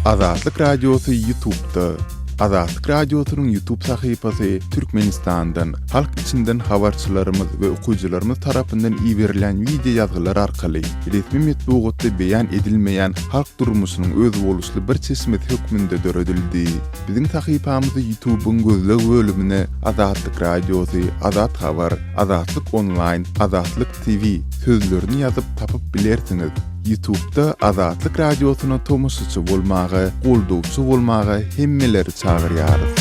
Azatlyk Radiosy Ýutubda. Azatlyk Radiosynyň Ýutub sahypasy Türkmenistandan, halk içinden habarçylarymyz we okyjylarymyz tarapyndan iberilýän wideo ýazgylar arkaly resmi metbugatda beýan edilmeýän halk durmuşynyň özboluşly bir çeşmesi hökmünde döredildi. Biziň sahypamyzy Ýutubyň gözleg bölümine Azatlyk Radiosy, Azat Habar, Azatlyk Onlaýn, Azatlyk TV sözlerini ýazyp tapyp bilersiňiz. Ýutubda Azatlyk Radiosyna tomaşaçy bolmaga, goldawçy bolmaga hemmeleri çagyrýarys.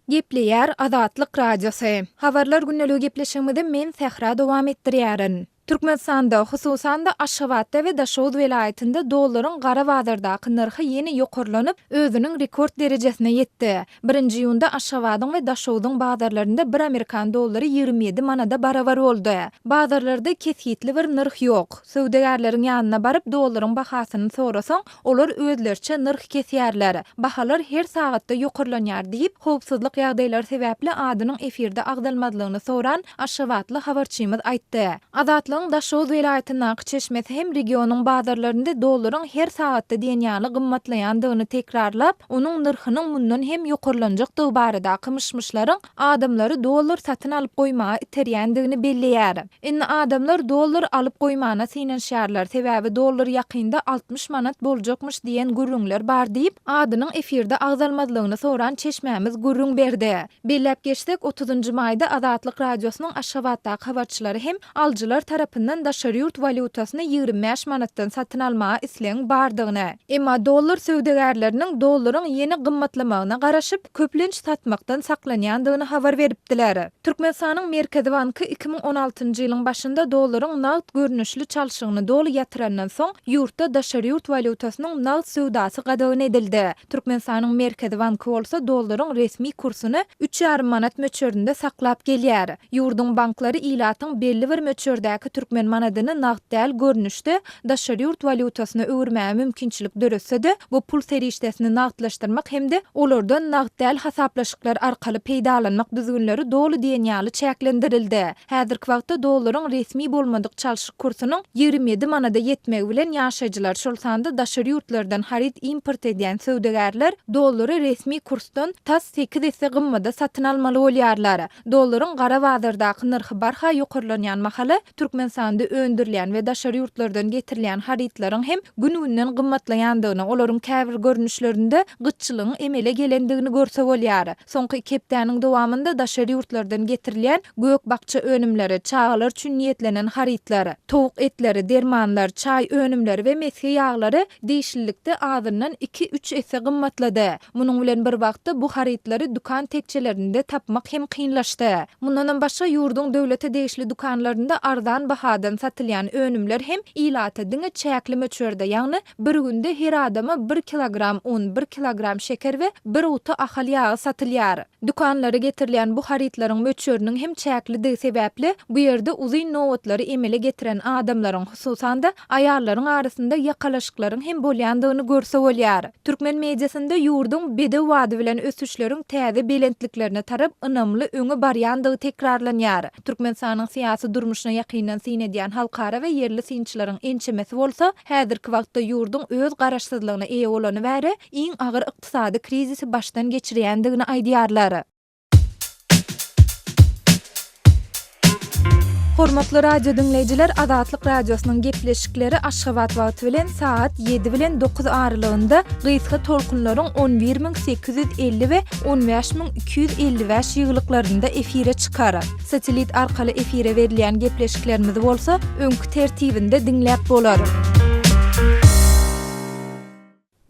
Gepleýär Azatlyk Radiosy. Habarlar gündeligi gepleşigimizi men Sähra dowam etdirýärin. Türkmenistanda, hususan-da, Aşgabatda we Daşoguz welaýatynda dollaryň gara bazardaky nyrhy ýene ýokarlanyp, özüniň rekord derejesine ýetdi. Birinji iýunda Aşgabadyň we Daşogzuň bazarlarynda bir amerikan dollary 27 manada barabar boldy. Bazarlarda kesgitli bir nyrh ýok. Söwdagärleriň ýanyna baryp, dollaryň bahasyny sorasaň, Olar özleriçe nyrh kesýärler. Bahalar her sagatda ýokarlanýar diýip, howpsuzlyk ýagdaýlary sebäpli adynyň efirde agzalmazlygyny soran aşgabatly habarçymyz aýtdy. Azatlygyň Daşoguz welaýatyndaky çeşmesi hem regionyň bazarlarynda dollaryň her sagatda diýen ýaly gymmatlaýandygyny tekrarlap, onuň nyrhynyň mundan hem ýokarlanjakdygy baradaky myş-myşlaryň adamlary dollar satyn alyp goýmaga iterýändigini belleýär. Indi adamlar dollar alyp goýmana synanyşýarlar, sebäbi dollar ýakynda 60 manat boljakmyş diýen gürrüňler bar diýip, adynyň efirde agzalmazlygyny soran çeşmämiz gürrüň berdi. Belläp geçsek, otuzynjy maýda Azatlyk Radiosynyň Aşgabatdaky habarçylary hem alyjylar tarapyndan daşary ýurt walýutasyny 25 manatdan satyn almaga islegiň bardygyny, emma dollar söwdagärleriniň dollaryň ýene gymmatlamagyna garaşyp, köplenç satmakdan saklanýandygyny habar beripdiler. Türkmenistanyň Merkezi banky 2016-njy ýylyň başynda dollaryň nagt görnüşli çalşygyny doly ýatyrandan soň, ýurtda daşary ýurt walýutasynyň nagt söwdasy gadagan edildi. Türkmenistanyň Merkezi banky bolsa dollaryň resmi kursuny üç ýarym manat möçberinde saklap gelýär. Ýurduň banklary ilatyň belli bir möçberdäki türkmen manadyny nagt däl görnüşde daşary ýurt walýutasyna öwürmäge mümkinçilik döretse-de, bu pul serişdesini nagtlaşdyrmak hem-de olardan nagt däl hasaplaşyklar arkaly peýdalanmak düzgünleri doly diýen ýaly çäklendirildi. Häzirki wagtda dollaryň resmi bolmadyk çalşyk kursunyň 27 manada ýetmegi bilen ýaşaýjylar, şol sanda daşary ýurtlardan haryt import edýän söwdagärler dollary resmi kursdan tas sekiz esse gymmada satyn almaly bolýarlar. Dollaryň gara bazardaky nyrhy barha ýokarlanýan mahaly, Türkmenistanda öndürilýän we daşary ýurtlardan getirilýän harytlaryň hem gün-günden gymmatlaýandygyny, olaryň käbir görnüşlerinde gytçylygyň emele gelendigini görse bolýar. Soňky iki hepdäniň dowamynda daşary ýurtlardan getirilýän gök-bakja önümleri, çagalar üçin niýetlenen harytlar, towuk etleri, dermanlar, çaý önümleri we mesge ýaglary degişlilikde azyndan iki-üç esse gymmatlady. Munuň bilen bir wagtda bu harytlary dükan tekjelerinde tapmak hem kynlaşdy. Mundanam başga ýurduň döwlete degişli dükanlarynda arzan bahadan satylýan önümler hem ilata diňe çäkli möçberde, ýagny bir günde her adama bir kilogram un, bir kilogram şeker we bir guty ahal ýagy satylýar. Dükanlara getirilýän bu harytlaryň möçberiniň hem çäklidigi sebäpli, bu ýerde uzyn nobatlary emele getiren adamlaryň, hususan-da, aýallaryň arasynda ýakalaşyklaryň hem bolýandygyny görse bolýar. Türkmen mediasynda ýurduň bedew bady bilen ösüşleriň täze belentliklerine tarap ynamly öňe barýandygy tekrarlanýar. Türkmenistanyň syýasy durmuşyna ýakyndan syn edýän halkara we ýerli synçylaryň ençemesi bolsa, häzirki wagtda ýurduň öz garaşsyzlygyna eýe bolany bäri iň agyr ykdysady krizisi başdan geçirýändigini aýdýarlar. Hormatly radio diňleýjiler Azatlyk Radiosynyň gepleşikleri Aşgabat wagty bilen sagat 7 bilen 9 aralygynda gysga tolkunlaryň 11850 we 15255 ýygylyklarynda efire çykar. Satellit arkaly efire berilýän gepleşiklerimizi bolsa öňki tertibinde diňläp bolar.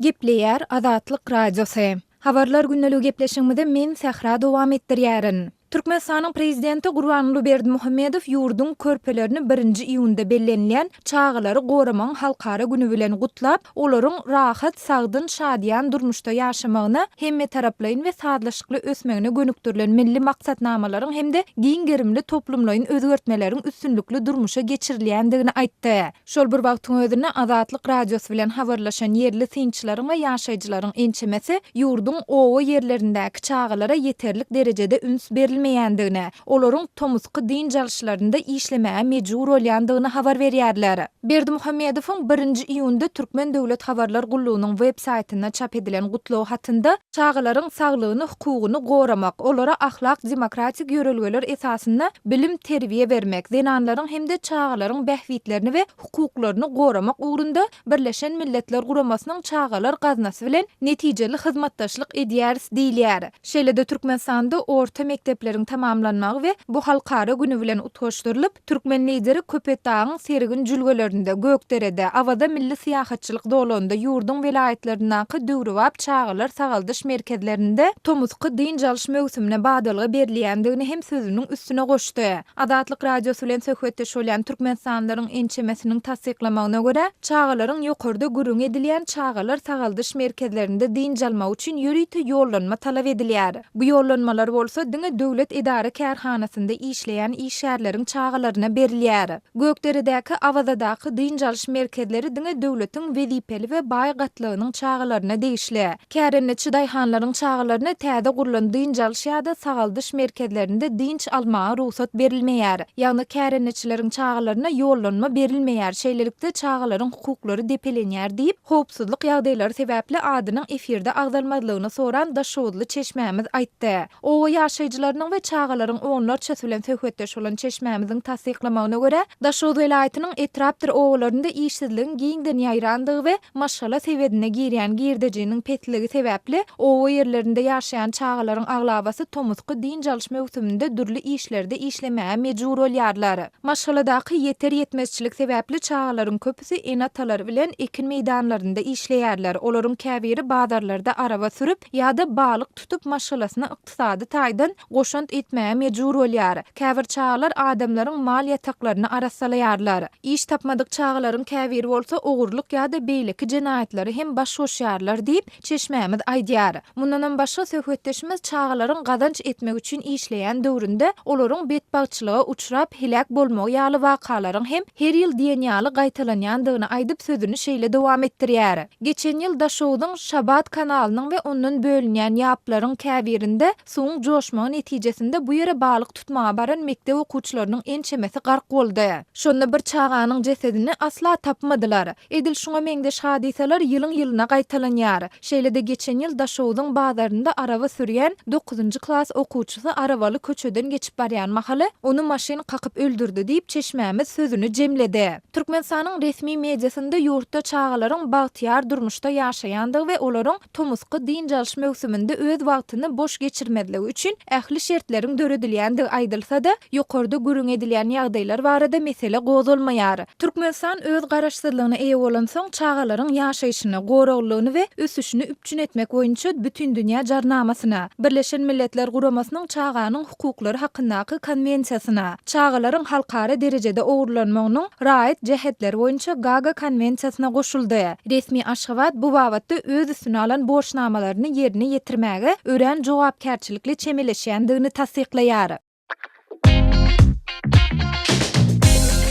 Gepleýär Azatlyk Radiosy. Habarlar gündeligi gepleşigimizi men Sähra dowam etdirýärin. Türkmenistanyň Prezidenti Gurbanguly Berdimuhamedow ýurduň körpelerini birinji iýunda bellenilýän Çagalary goramagyň halkara güni bilen gutlap, olaryň rahat, sagdyn, şadyýan durmuşda ýaşamagyna, hemmetaraplaýyn we sazlaşykly ösmegine gönükdirilen milli maksatnamalaryň hem-de giň gerimli toplumlaýyn özgertmeleriň üstünlikli durmuşa geçirilýändigini aýtdy. Şol bir wagtyň özünde Azatlyk Radiosy bilen habarlaşan ýerli synçylaryň we ýaşaýjylaryň ençemesi ýurduň oba ýerlerindäki çagalara ýeterlik derejede üns berilmeýändigini. berilmeýändigini, olaryň tomusky dynç alyşlarynda işlemäge mejbur bolýandygyny habar berýärler. Berdimuhamedowyň birinji iýunda Türkmen döwlet habarlar gullugynyň web saýtynda çap edilen gutlag hatynda çagalaryň saglygyny, hukugyny goramak, olara ahlak-demokratik ýörelgeler esasynda bilim-terbiýe bermek, zenanlaryň hem-de çagalaryň bähbitlerini we hukuklaryny goramak ugrunda Birleşen Milletler Guramasynyň Çagalar gaznasy bilen netijeli hyzmatdaşlyk edýäris diýilýär. Şeýle-de Türkmenistanda orta mekdepleriň tamamlanmagy we bu halkara güni bilen utgaşdyrylyp, türkmen Lideri Köpetdagyň sergin jülgelerinde, Gökderede, Awaza milli syýahatçylyk zolagynda ýurduň welaýatlaryndaky döwrebap çagalar sagaldyş merkezlerinde tomusky dynç alyş möwsümine badalga berilýändigini hem sözüniň üstüne goşdy. Azatlyk Radiosy bilen söhbetdeş bolýan türkmenistanlylaryň ençemesiniň tassyklamagyna görä, çagalaryň ýokarda gürrüňi edilýän çagalar sagaldyş merkezlerinde dynç almagy üçin ýörite ýollanma talap edilýär. Bu ýollanmalar bolsa diňe döwlet edara-kärhanasynda işleýän işgärleriň çagalaryna berilýär. Gökderedäki, Awazadaky dynç alyş merkezleri diňe döwletiň wezipeli we baý gatlagynyň çagalaryna degişli. Kärendeçi daýhanlaryň çagalaryna täze gurlan dynç alyş ýa-da sagaldyş merkezlerinde dynç almaga rugsat berilmeýär. Ýagny kärendeçileriň çagalaryna ýollanma berilmeýär, şeýlelikde çagalaryň hukuklary depelenýär diýip, howpsuzlyk ýagdaýlary sebäpli adynyň efirde agzalmazlygyny soran daşoguzly çeşmämiz aýtdy. Oba ýaşaýjylarynyň we çagalaryň onlarçasy bilen söhbetdeş bolan çeşmämiziň tassyklamagyna görä, Daşoguz welaýatynyň etrapdyr obalarynda işsizligiň giňden ýaýrandygy we maşgala sebedine girýän girdejiniň pesligi sebäpli, oba ýerlerinde ýaşaýan çagalaryň aglabasy tomusky dynç alyş möwsüminde dürli işlerde işlemäge mejbur bolýarlar. Maşgaladaky ýeter-ýetmezçilik sebäpli çagalaryň köpüsi ene-atalary bilen ekin meýdanlarynda işleýärler, olaryň käbiri bazarlarda araba sürüp ýa-da balyk tutup maşgalasyna ykdysady taýdan goşant etmäge mejbur bolýar. Käbir çagalar adamlaryň mal ýataklaryny arassalaýarlar. Iş tapmadyk çagalaryň käbiri bolsa ogurlyk ýa-da beýleki jenaýatlara hem baş goşýarlar diýip, çeşmämiz aýdýar. Mundanam başga söhbetdeşimiz çagalaryň gazanç etmek üçin işleýän döwründe olaryň betbagtçylyga uçrap heläk bolmagy ýaly wakalaryň hem her ýyl diýen ýaly gaýtalanýandygyny aýdyp sözüni şeýle dowam etdirýär. Geçen ýyl Daşogzuň Şabat kanalynyň we ondan bölünýän ýaplaryň käbirinde suwuň joşmagy netijesinde bu ýere balyk tutmaga baran mekdep okuwçylarynyň ençemesi gark boldy. Şonda bir çaganyň jesedini asla tapmadylar. Edil şuňa meňzeş hadysalar ýylyň-ýylyna gaýtalanýar. Şeýle-de geçen ýyl Daşogzuň bazarynda araba sürýän dokuzynjy klas okuwçysy arabaly köçeden geçip barýan mahaly ony maşyn kakyp öldürdi diýip, çeşmämiz sözüni jemledi. Türkmenistanyň resmi mediasynda ýurtda çagalaryň bagtyýar durmuşda ýaşaýandygy we olaryň tomusky dynç alyş möwsüminde öz wagtyny boş geçirmezligi üçin ähli şertleriň döredilýändigi aýdylsa-da, ýokarda gürrüň edilýän ýagdaýlar barada mesele gozgalmaýar. Türkmenistan öz garaşsyzlygyna eýe bolansoň, çagalaryň ýaşaýşyny, goraglylygyny we ösüşini üpjün etmek boýunça Bütindünýä Jarnamasyna, Birleşen Milletler Guramasynyň Çaganyň hukuklary hakyndaky Konwensiýasyna, Çagalaryň halkara derejede ogurlanmagynyň raýat jähetleri boýunça Gaga Konwensiýasyna goşuldy. Resmi Aşgabat bu babatda öz üstüne alan borçnamalaryny ýerine ýetirmäge örän jogapkärçilikli çemeleşýändigini tassyklaýar.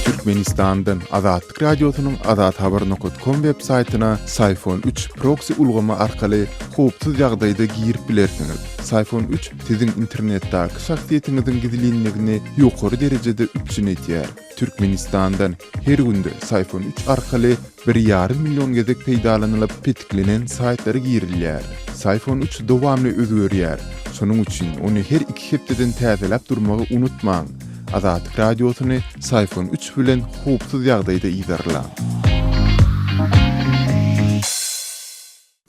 Türkmenistandan Azatlyk Radiosynyň Azathabar nokat kom web saýtyna Syfon 3 proksi ulgamy arkaly howpsuz ýagdaýda girip bilersiňiz. Syfon 3 siziň internetdäki şahsyýetiňiziň gizlinligini ýokary derejede üpjün edýär. Türkmenistandan her günde Syfon 3 arkaly bir ýarym million gezek peýdalanylyp petiklenen saýtlara girilýär. Syfon 3 dowamly özgerýär. Şonuň üçin ony her iki hepdeden täzeläp durmagy unutmaň. Azatlyk Radiosyny Syfon 3 bilen howpsuz ýagdaýda yzarlaň.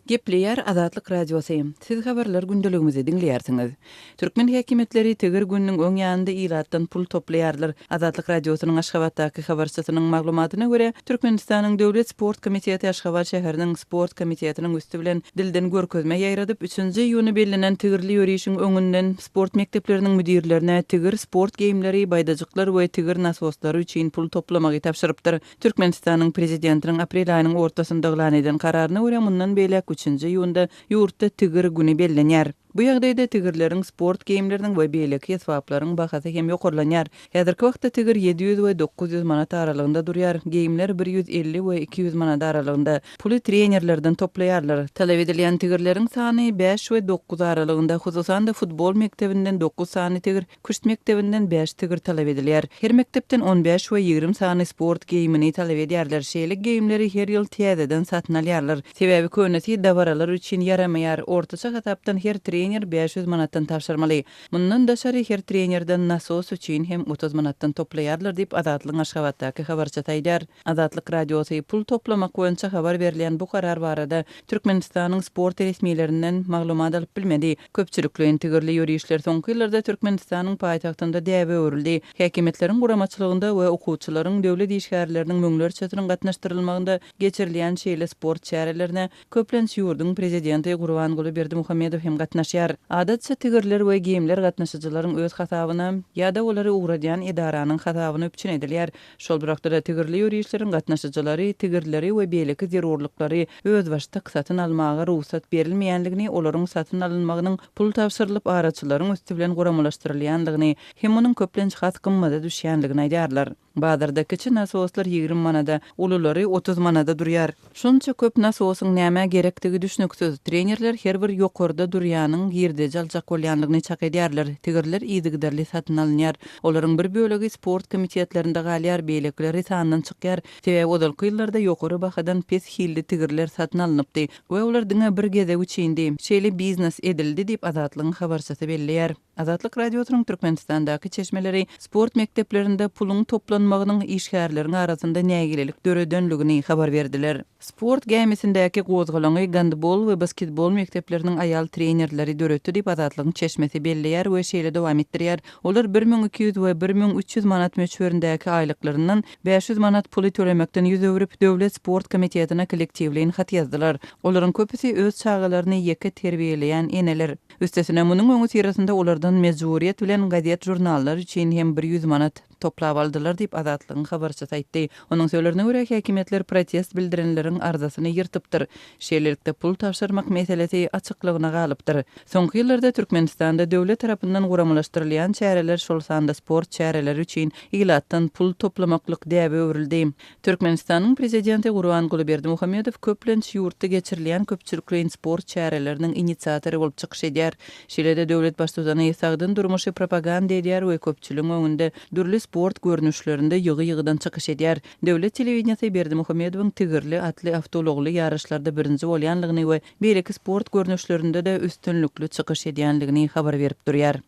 Gepleýär Azatlyk Radiosy. Siz habarlar gündeligimizi diňleýärsiňiz. Türkmen häkimiýetleri Tigir gününiň öň ýanynda ilatdan pul toplaýarlar. Azatlyk Radiosynyň Aşgabatdaky habarçysynyň maglumatyna görä, Türkmenistanyň Döwlet sport komiteti Aşgabat şäheriniň sport komitetiniň üsti bilen dilden görkezme ýaýradyp, üçünji iýuna bellenen tigirli ýörişiň öňünden sport mekdepleriniň müdirlerine tigir sport geýimleri, baýdajyklar we tigir nasoslary üçin pul toplamagy tabşyrypdyr. Türkmenistanyň Prezidentiniň aprel aýynyň ortasynda yglan eden kararyna görä, mundan beýläk üçünji iýunda ýurtda Tigir güni bellenýär. Bu ýagdaýda tigirleriň, sport geýimleriniň we beýleki esbaplaryň bahasy hem ýokarlanýar. Häzirki wagtda tigir 700 we 900 manat aralygynda durýar, geýimler bir 150 we 200 manat aralygynda. Puly trenerlerden toplaýarlar. Talap edilýän tigirleriň sany bäş we dokuz aralygynda, hususan-da futbol mekdebinden dokuz sany tigir, küşt mekdebinden bäş tigir talap edilýär. Her mekdepden on bäş we 20 sany sport geýimini talap edýärler. Şeýle geýimleri her ýyl täzeden satyn alýarlar. Sebäbi könesi dabaralar üçin ýaramaýar. Ortaça hasapdan her trener 500 manatdan tabşyrmaly. Mundan daşary her trenerden nasos üçin hem 30 manatdan toplaýarlar diýip, Azatlygyň Aşgabatdaky habarçysy aýdýar. Azatlyk Radiosy pul toplamak boýunça habar berilýän bu karar barada Türkmenistanyň sport resmilerinden maglumat alyp bilmedi. Köpçülikleýin tigirli ýörişler soňky ýyllarda Türkmenistanyň paýtagtynda däbe öwrüldi. Häkimiýetleriň guramaçylygynda we okuwçylaryň, döwlet işgärleriniň müňlerçesiniň gatnaşdyrylmagynda geçirilýän şeýle sport çärelerine köplenç ýurduň prezidenti Gurbanguly Berdimuhamedow hem gatnaşýar. Adatça tigirler we geýimler gatnaşyjylaryň öz hasabyna ýa-da olary ugradýan edaranyň hasabyna üpjün edilýär. Şol bir wagtda-da tigirli ýörişleriň gatnaşyjylary tigirleri we beýleki zerurlyklary özbaşdak satyn almaga rugsat berilmeýänligini, olaryň satyn alynmagynyň pul tabşyrylyp araçylaryň üsti bilen guramalaşdyrylýanlygyny hem munuň köplenç has gymmada düşýänligini aýdýarlar. Bazarda kiçi nasoslar 20 manada, ululary 30 manada durýar. Şonça köp nasosyň nämä gerekdigi düşnüksiz. Trenerler her bir ýokarda durýanyň girdeji aljak bolýanlygyny çak edýärler. Tigirler yzygiderli satyn alynýar. Olaryň bir bölegi sport komitetlerinde galýar, beýlekileri sandan çykýar. Sebäbi ozalky ýyllarda ýokary bahadan pes hilli tigirler satyn alnypdy we olar diňe bir gezek üçindi. Şeýle biznes edildi diýip, Azatlygyň habarçysy belleýär. Azatlyk Radiosynyň Türkmenistandaky çeşmeleri sport mekdeplerinde puluň toplanmagynyň işgärleriň arasynda nägilelik döredenligini habar berdiler. Sport gämisindäki gozgalaňy gandbol we basketbol mekdepleriniň aýal trenerleri döretdi diýip, Azatlygyň çeşmesi belleýär we şeýle dowam etdirýär, Olar 1200 we 1300 manat möçberindäki aýlyklaryndan 500 manat puly tölemekden ýüz öwrüp, Döwlet sport komitetine kollektiwleýin hat ýazdylar. Olaryň köpüsi öz çagalaryny ýeke terbiýeleýän eneler. Üstesine, munuň öňüsyrasynda olardan mejburyýet bilen gazet-žurnallar üçin hem bir ýüz manat toplap aldylar diýip, Azatlygyň habarçysy aýtdy. Onuň sözlerine görä, häkimiýetler protest bildirenleriň arzasyny ýyrtypdyr. Şeýlelikde, pul tabşyrmak meselesi açyklygyna galypdyr. Soňky ýyllarda Türkmenistanda döwlet tarapyndan guramalaşdyrylýan çäreler, şol sanda sport çäreleri üçin ilatdan pul toplamaklyk däbe öwrüldi. Türkmenistanyň Prezidenti Gurbanguly Berdimuhamedow köplenç ýurtda geçirilýän köpçülikleýin sport çäreleriniň inisiatory bolup çykyş edýär. Şeýle-de döwlet Baştutany sagdyn durmuşy propaganda edýär we köpçüligiň öňünde dürli sport görnüşlerinde ýygy-ýygydan çykyş edýär. Döwlet telewideniýesi Berdimuhamedowyň tigirli atly awtoulagly ýaryşlarda birinji bolýanlygyny we beýleki sport görnüşlerinde-de üstünlikli çykyş edýänligini habar berip durýar.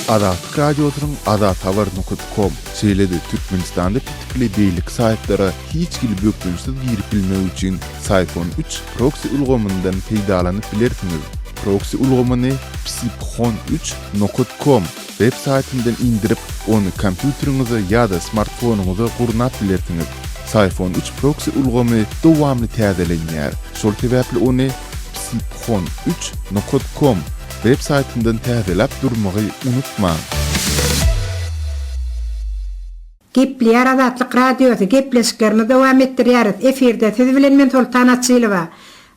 Azatlyk Radiosynyň azathabar nokat kom, şeýle-de Türkmenistanda petikli beýleki saýtlara hiç hili bökdençsiz girip bilmek üçin Syphon üç proksi ulgamyndan peýdalanyp bilersiňiz. Proksi ulgamyny psiphon üç nokat kom web saýtyndan indirip, ony kompýuteriňize ýa-da smartfonyňyza gurnap bilersiňiz. Syphon üç proksi ulgamy dowamly täzelenýär, şol sebäpli ony psiphon üç nokat kom web saýtyndan täzeläp durmagy unutmaň. Gepleýär Azatlyk Radiosy, gepleşiklerimizi dowam etdirýäris. Efirde siz bilen men Soltan Açylowa.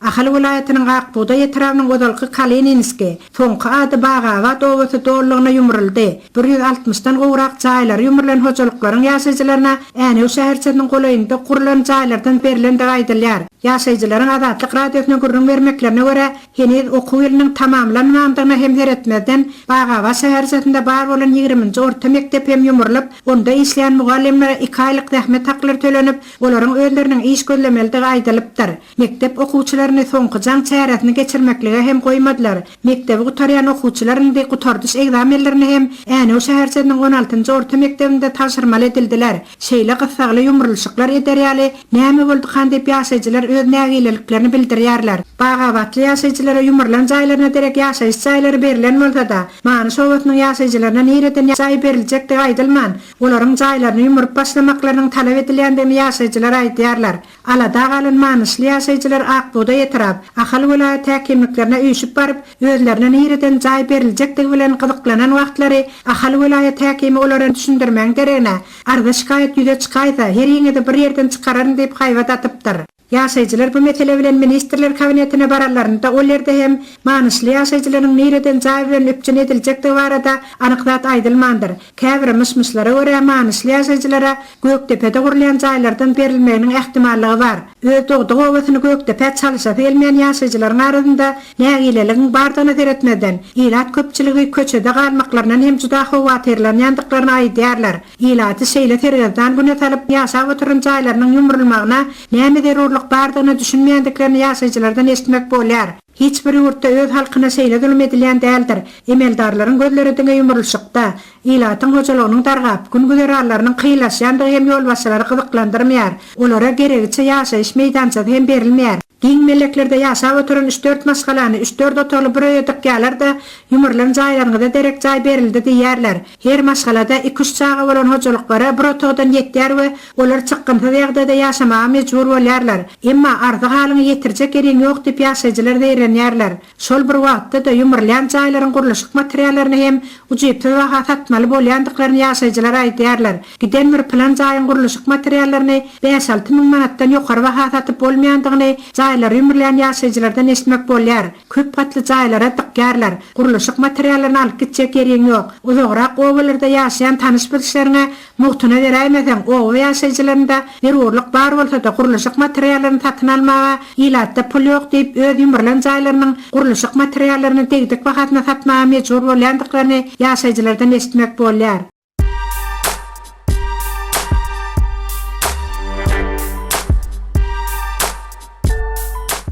Ahal welaýatynyň Ak bugdaý etrabynyň ozalky Kalininskiý, soňky ady Bagabat obasy dolulygyna ýumruldy. 160-dan gowrak jaýlary ýumrulan hojalyklaryň ýaşaýjylaryna Änew şäherçesiniň golaýynda gurlan jaýlardan berlendigi aýdylýar. Ýaşaýjylaryň Azatlyk Radiosyna gürrüň bermeklerine görä, heniz okuw ýylynyň tamamlanmandygyna hem seretmezden, Bagabat şäherçesinde bar bolan ýigriminji orta mekdep hem ýumrulyp, onda işleýän mugallymlara iki aýlyk zähmet haklary tölenip, olaryň özleriniň iş gözlemelidigi aýdylypdyr. Mekdep okuwçylaryny soňky jaň çäresini geçirmeklige hem goýmadylar. Mekdebi gutarýan okuwçylar indi gutardyş ekzamenlerini hem Änew şäherçesiniň on altynjy orta mekdebinde tabşyrmaly edildiler. Şeýle gyssagly ýumrulyşyklar eder ýaly näme boldukan diýip ýaşaýjylar öz nägileliklerini bildirýärler. Bagabatly ýaşaýjylara ýumrulan jaýlaryna derek ýaşaýyş jaýlary berlen bolsa-da, Manyş obasynyň ýaşaýjylaryna nireden jaý beriljekdigi aýdylman, olaryň jaýlaryny ýumrup başlamaklarynyň talap edilýändigini ýaşaýjylar aýdýarlar. Alada galan manyşly ýaşaýjylar Ak bugdaý etrap, Ahal welaýat häkimliklerine üýşüp baryp, özlerine nireden jaý beriljekdigi bilen gyzyklanan wagtlary Ahal welaýat häkimi olara düşündirmegiň deregine, arza-şikaýat ýüze çykaýsa, heriňizi bir ýerden çykararyn diýip haýbat atypdyr. Ýaşaýjylar bu mesele bilen Ministrler Kabinetine baranlarynda ol ýerde hem manyşly ýaşaýjylaryň nireden jaý bilen üpjün ediljekdigi barada anyk zat aýdylmandyr. Käbir myş-myşlara görä, manyşly ýaşaýjylara Gökdepede gurulýan jaýlardan berilmeginiň ähtimallygy bar. Öz dogduk obasyny Gökdepä çalyşasy gelmeýän ýaşaýjylaryň arasynda nägileligiň bardygyna seretmezden, ilat köpçüligi köçede galmaklaryndan hem juda howatyrlanýandyklaryny aýdýarlar. Ilaty şeýle sergezdan güne salyp, ýaşap oturan jaýlarynyň ýumrulmagyna näme zerurlyk bardygyna düşünmeýändiklerini ýaşaýjylardan eşitmek bolýar. Hiç bir ýurtda öz halkyna şeýle zulum edilýän däldir. Emeldarlaryň gözleri diňe ýumrulyşykda. Ilatyň hojalygynyň dargap, gün-güzeranlarynyň kynlaşýandygy hem ýolbaşçylary gyzyklandyrmaýar. Olara geregiçe ýaşaýyş meýdançasy hem berilmeýär. Giň melleklerde ýaşap oturan üç-dört maşgalany üç-dört otagly bir öýe dykýarlar-da, ýumrulan jaýlaryňyza derek jaý berildi diýýärler. Her maşgalada iki-üç çaga bolan hojalyklara bir otagdan ýetýär we olar çykgynsyz ýagdaýda ýaşamaga mejbur bolýarlar. Emma arzy-halyňy ýetirjek ýeriň ýok diýip ýaşaýjylar zeýrenýärler. Şol bir wagtda-da ýumrulýan jaýlaryň gurluşyk materiallaryny hem ujypsyz baha satmaly bolýandyklaryny ýaşaýjylar aýdýarlar. Giden bir pylan jaýyň gurluşyk materiallaryny bäş-alty müň manatdan ýokary baha satyp bolmaýandygyny jaýlary ýumrulýan ýaşaýjylardan eşitmek bolýar. Köp gatly jaýlara dykýarlar. Gurluşyk materiallaryny alyp gitjek ýeriň ýok. Uzagrak obalarda ýaşaýan tanyş-bilişleriňe mugtuna beräýmeseň, oba ýaşaýjylarynda zerurlyk bar bolsa-da, gurluşyk materiallaryny satyn almaga ilatda pul ýok diýip, öz ýumrulan jaýlarynyň gurluşyk materiallaryny degdik bahasyna satmaga mejbur bolýandyklaryny ýaşaýjylardan eşitmek bolýar.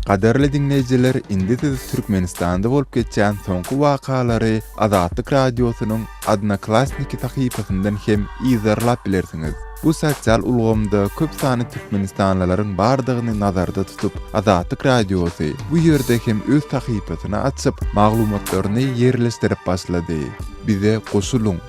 Gadyrly diňleýjiler, indi siz Türkmenistanda bolup geçýän soňky wakalary Azatlyk Radiosynyň Odnoklassniki sahypasyndan hem yzarlap bilersiňiz. Bu sosial ulgamda köp sanly türkmenistanlylaryň bardygyny nazarda tutup, Azatlyk Radiosy bu ýerde hem öz sahypasyny açyp, maglumatlaryny ýerleşdirip başlady. Bize goşulyň!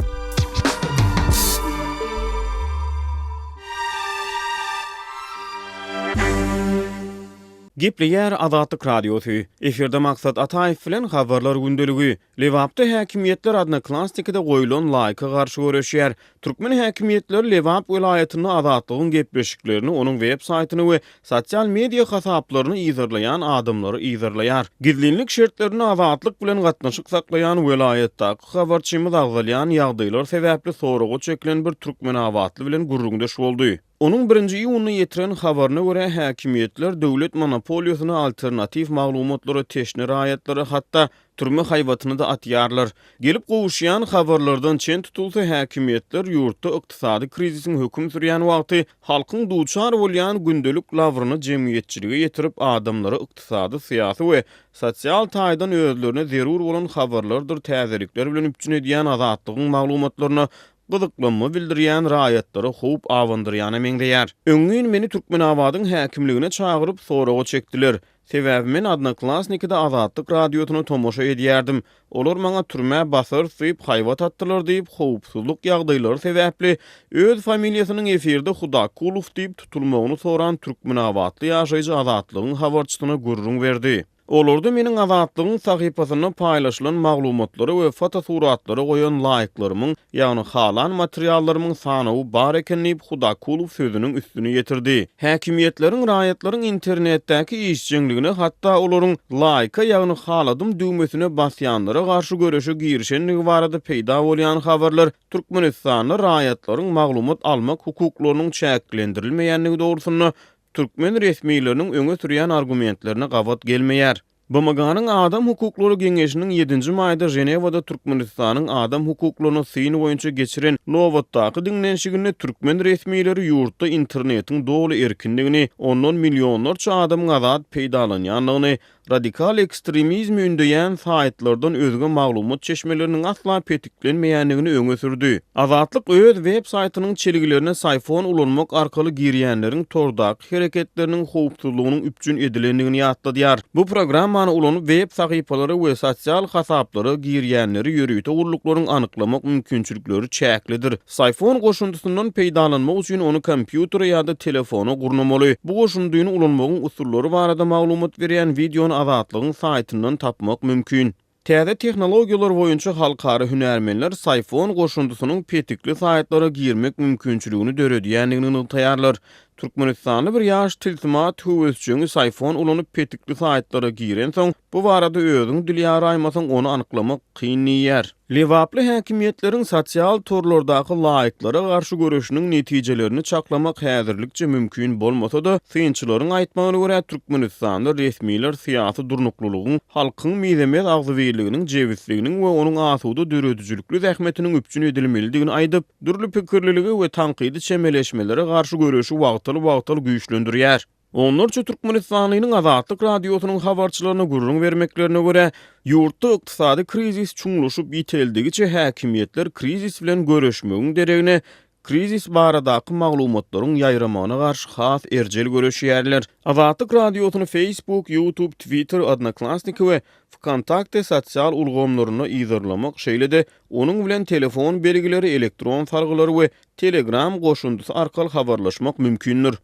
Gepleýär Azatlyk Radiosy. Efirde Maksat Ataýew bilen Habarlar gündeligi. Lebapda häkimiýetler Odnoklassnikide goýlan laýka garşy göreşýär. Türkmen häkimiýetleri Lebap welaýatynda Azatlygyň gepleşiklerini, onuň web saýtyny we sosial media hasaplaryny yzarlaýan adamlary yzarlaýar. Gizlinlik şertlerinde Azatlyk bilen gatnaşyk saklaýan welaýatdaky habarçymyz agzalýan ýagdaýlar sebäpli soraga çekilen bir türkmenabatly bilen gürrüňdeş boldy. Onuň birinji iýunda ýetiren habaryna görä, häkimiýetler döwlet monopoliýasyna alternatiw maglumatlara teşne raýatlara hatda türme haýbatyny-da atýarlar. Gelip gowuşýan habarlardan çen tutulsa, häkimiýetler ýurtda ykdysady krizisiň höküm sürýän wagty halkyň duçar bolýan gündelik labryny jemgyýetçilige ýetirip, adamlara ykdysady, syýasy we sosial taýdan özlerine zerur bolan habarlardyr täzelikler bilen üpjün edýän Azatlygyň maglumatlaryna gyzyklanma bildirýän raýatlara howp abandyrýana meňzeýär. Öňňin meni Türkmenabadyň häkimligine çagyryp, soraga çekdiler. Sebäbi men Odnoklassnikide Azatlyk Radiosyna tomaşa edýärdim. Olar maňa türmä basarys diýip haýbat atdylar diýip, howpsuzlyk ýagdaýlary sebäpli öz familiýasynyň efirde Hudakulow diýip tutulmagyny soran türkmenabatly ýaşaýjy Azatlygyň habarçysyna gürrüň berdi. Olarda meniň Azatlygyň sahypasynda paýlaşylan maglumatlara we fotosuratlara goýan laýklarymyň, ýagny halan materiallarymyň sanawy bar eken diýip, Hudakulow sözüniň üstüni ýetirdi. Häkimiýetleriň raýatlaryň internetdäki işjeňligine, hatda olaryň laýka, ýagny haladym düwmesine basýanlara garşy göreşe girişendigi barada peýda bolýan habarlar Türkmenistanda raýatlaryň maglumat almak hukuklarynyň çäklendirilmeýändigi dogrusynda türkmen resmileriniň öňe sürýän argumentlerine gabat gelmeýär. BMG-niň Adam hukuklary geňeşiniň ýedinji maýda Ženewada Türkmenistanyň adam hukuklaryna syn boýunça geçiren nobatdaky diňlenişiginde türkmen resmileri ýurtda internetiň doly erkinligini, ondan millionlarça adamyň azat peýdalanýandygyny, Radikal ekstremizmi ündeýän saýtlardan özge maglumat çeşmeleriniň asla petiklenmeýändigini öňe sürdi. Azatlyk öz web saýtynyň çelgilerine Syphon ulanmak arkaly girýänleriň tordaky hereketleriniň howpsuzlygynyň üpjün edilendigini ýatladýar. Bu programmany ulanyp web sahypalara we sosial hasaplara girýänleri ýörite gulluklaryň anyklamak mümkinçilikleri çäklidir. Syphon goşundysyndan peýdalanmak üçin ony kompýutere ýa-da telefona gurnamaly. Bu goşundyny ulanmagyň usullary barada maglumat berýän wideony Azatlygyň saýtyndan tapmak mümkin. Täze tehnologiýalar boýunça halkara hünärmenler Syphon goşundysynyň petikli saýtlara girmek mümkinçiligini döredýändigini nygtaýarlar. Türkmenistanly bir ýaş tilsimat höwesjeňi saýfon ulanyp petikli saýtlara girensoň, bu barada özüň dil ýaraýmasaň ony anyklamak kyn diýýär. Lebaply häkimiýetleriň sosial torlardaky laýklara garşy göreşiniň netijelerini çaklamak häzirlikçe mümkin bolmasa-da, synçylaryň aýtmagyna görä, Türkmenistanda resmiler syýasy durnuklylygyň, halkyň mizemez agzybirliginiň, jebisliginiň we onuň asuda döredijilikli zähmetiniň üpjün edilmelidigini aýdyp, dürli pikirlilige we tankydy çemeleşmelere garşy göreşi wagtal-wagtal güýçlendirýär. Onlarça türkmenistanlynyň Azatlyk Radiosynyň habarçylaryna gürrüň bermeklerine görä, ýurtda ykdysady krizis çuňlaşyp ýiteldigiçe häkimiýetler krizis bilen göreşmegiň deregine, krizis baradaky maglumatlaryň ýaýramagyna garşy has erjel göreşýärler. Azatlyk Radiosyny Facebook, YouTube, Twitter, Odnoklassniki we Wkontakte sosial ulgamlarynda yzarlamak, şeýle-de onuň bilen telefon belgileri, elektron salgylary we Telegram goşundysy arkaly habarlaşmak mümkindir.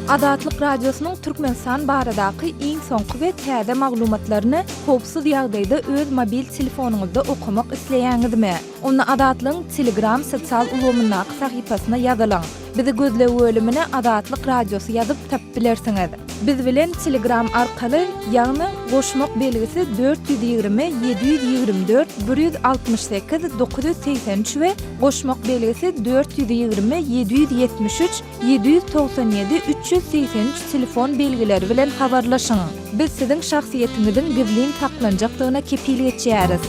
Azatlyk Radiosynyň Türkmenistan baradaky iň soňky we täze maglumatlaryny howpsuz ýagdaýda öz mobil telefonyňyzda okamak isleýäňizmi? Onda Azatlygyň Telegram sosial ulgamyndaky sahypasyna ýazylyň. Bizi gözleg bölümine Azatlyk Radiosy ýazyp tapyp bilersiňiz. Biz bilen Telegram arkaly, ýagny goşmak belgisi 420 724 168 983 we goşmak belgisi 420 773 797 383 telefon belgileri bilen habarlaşyň. Biz siziň şahsyýetiňiziň gizlin saklanjakdygyna kepil geçýäris.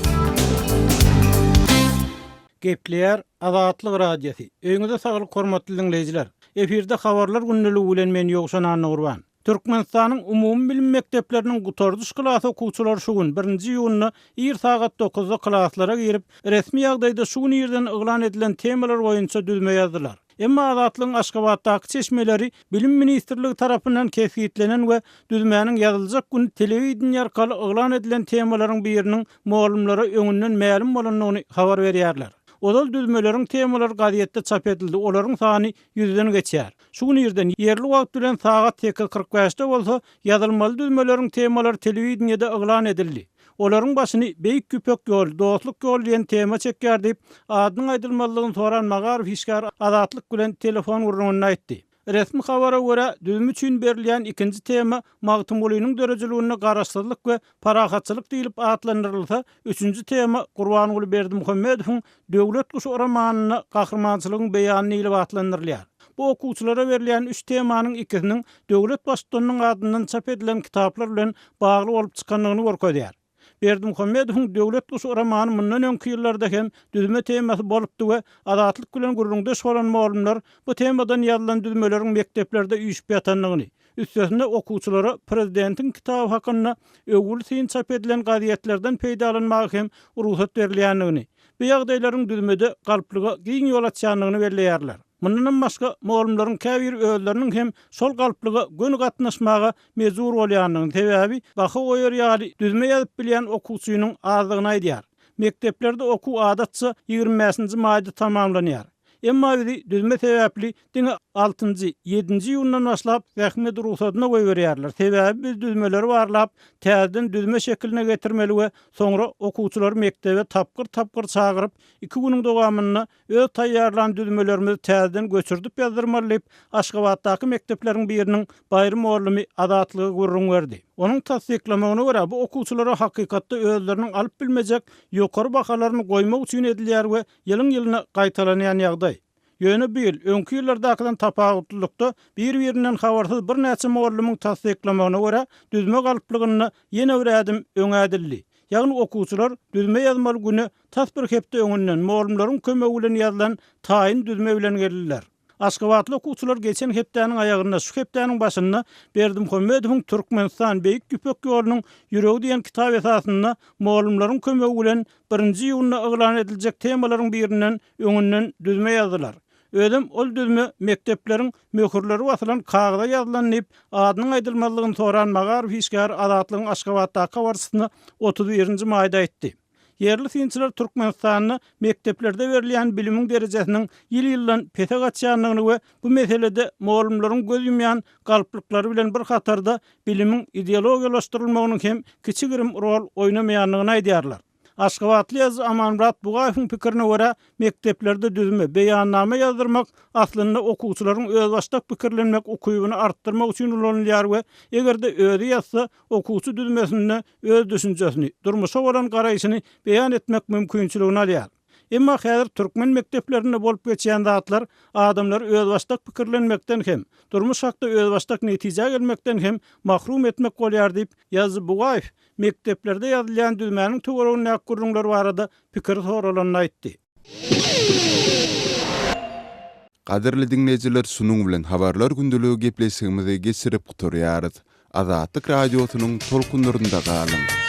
Gepleýär Azatlyk Radiosy. Öýüňize saglyk hormatly diňleýjiler. Efirde habarlar gündeligi bilen men Ýowşan Annagurban. Türkmenistanyň umumybilim mekdepleriniň gutardyş klas okuwçylary şu gün, birinji iýunda ir sagat dokuzda klaslara girip, resmi ýagdaýda şu gün irden yglan edilen temalar boýunça düzme ýazdylar. Emma Azatlygyň Aşgabatdaky çeşmeleri Bilim ministrligi tarapyndan kesgitlenen we düzmäniň ýazyljak güni telewideniýe arkaly yglan edilen temalaryň biriniň mugallymlara öňünden mälim bolandygyny habar berýärler. Ozal düzmeleriň temalary gazetde çap edildi, olaryň sany ýüzden geçýär. Şu gün irden, ýerli wagt bilen sagat 8.45-de bolsa, ýazylmaly düzmeleriň temalary telewideniýede yglan edildi. Olaryň başyny Beýik Ýüpek ýoly, dostluk ýoly diýen tema çekýär diýip, adynyň aýdylmazlygyny soran magaryf işgäri Azatlyk bilen telefon gürrüňinde aýtdy. Resmi habara görä, düzüm üçin berilýän ikinji tema Magtymgulynyň döredijiliginde garaşsyzlyk we parahatçylyk diýlip atlandyrylsa, üçünji tema Gurbanguly Berdimuhamedowyň Döwlet guşy romanynda gahrymançylygyň beýany diýlip atlandyrylýar. Bu okuwçylara berilýän üç temanyň ikisiniň döwlet Baştutanynyň adyndan çap edilen kitaplar bilen bagly bolup çykandygyny görkezýär. Berdimuhamedowyň Döwlet guşy romany mundan öňki ýyllarda hem düzme temasy bolupdy we Azatlyk bilen gürrüňdeş bolan mugallymlar bu temadan ýazylan düzmeleriň mekdeplerde üýşüp ýatandygyny, üstesine okuwçylara prezidentiň kitaby hakynda öwgüli syn çap edilen gazetlerden peýdalanmaga hem rugsat berilýändigini, bu ýagdaýlaryň düzmede galplyga giň ýol açýandygyny belleýärler. Mundanam başga, mugallymlaryň käbiri özleriniň hem şol galplyga göni gatnaşmaga mejbur bolýandygyny, sebäbi baha goýar ýaly düzme ýazyp bilýän okuwçynyň azdygyny aýdýar. Mekdeplerde okuw adatça 25-nji maýda tamamlanýar. Emma bizi düzme sebäpli diňe altynjy, ýedinji iýundan başlap zähmet rugsadyna goýberýärler. Sebäbi biz düzmeleri barlap, täzeden düzme şekiline getirmeli we soňra okuwçylary mekdebe tapgyr-tapgyr çagyryp, iki günüň dowamynda öz taýýarlan düzmelerimizi täzeden göçürdip ýazdyrmaly diýip, Aşgabatdaky mekdepleriň biriniň baýry mugallymy Azatlyga gürrüň berdi. Onuň tassyklamagyna görä, bu okuwçylara hakykatda özleriniň alyp bilmejek ýokary bahalaryny goýmak üçin edilýär we ýylyň-ýylyna gaýtalanýan ýagdaý. Ýöne bu ýyl, öňki ýyllardakydan tapawutlylykda, bir-birinden habarsyz birnäçe mugallymyň tassyklamagyna görä, düzme galplygynda ýene bir ädim öňe ädildi. Ýagny okuwçylar düzme ýazmaly güne tas bir hepde öňünden, mugallymlaryň kömegi bilen ýazylan taýyn düzme bilen geldiler. Aşgabatly okuwçylar geçen hepdäniň aýagynda, şu hepdäniň başynda Berdimuhamedowyň Türkmenistan, Beýik Ýüpek ýolunyň ýüregi diýen kitap esasynda mugallymlaryň kömegi bilen birinji iýunda yglan ediljek temalaryň birinden öňünden düzme ýazdylar. Özem ol düzme mekdepleriň möhürleri basylan kagyza ýazylan diýip, adynyň aýdylmazlygyny soran magaryf işgäri Azatlygyň Aşgabatdaky habarçysyna 31-nji maýda aýtdy. Ýerli synçylar Türkmenistanda mekdeplerde berilýän bilimiň derejesiniň ýyl-ýyldan pese gaçýandygyny we bu meselede mugallymlaryň göz ýumýan galplyklary bilen bir hatarda bilimiň ideologiýalaşdyrylmagynyň hem kiçi-girim rol oýnamaýandygyny aýdýarlar. Aşgabatly ýazyjy Amanmyrat Bugaýewiň pikirine görä, mekdeplerde düzme, beýannama ýazdyrmak aslynda okuwçylaryň özbaşdak pikirlenmek ukybyny artdyrmak üçin ulanylýar we eger-de özi ýazsa, okuwçy düzmesinde öz düşünjesini, durmuşa bolan garaýşyny beýan etmek mümkinçiligini alýar. Emma häzir türkmen mekdeplerinde bolup geçýän zatlar adamlary özbaşdak pikirlenmekden hem, durmuş hakda özbaşdak netijä gelmekden hem mahrum etmek bolýar diýip, ýazyjy Bugaýew mekdeplerde ýazylýan düzmäniň töweregindäki gürrüňler barada pikiri soralanda aýtdy. Gadyrly diňleýjiler şunuň bilen Habarlar gündeligi gepleşigimizi geçirip gutarýarys. Azatlyk Radiosynyň tolkunlarynda galyň!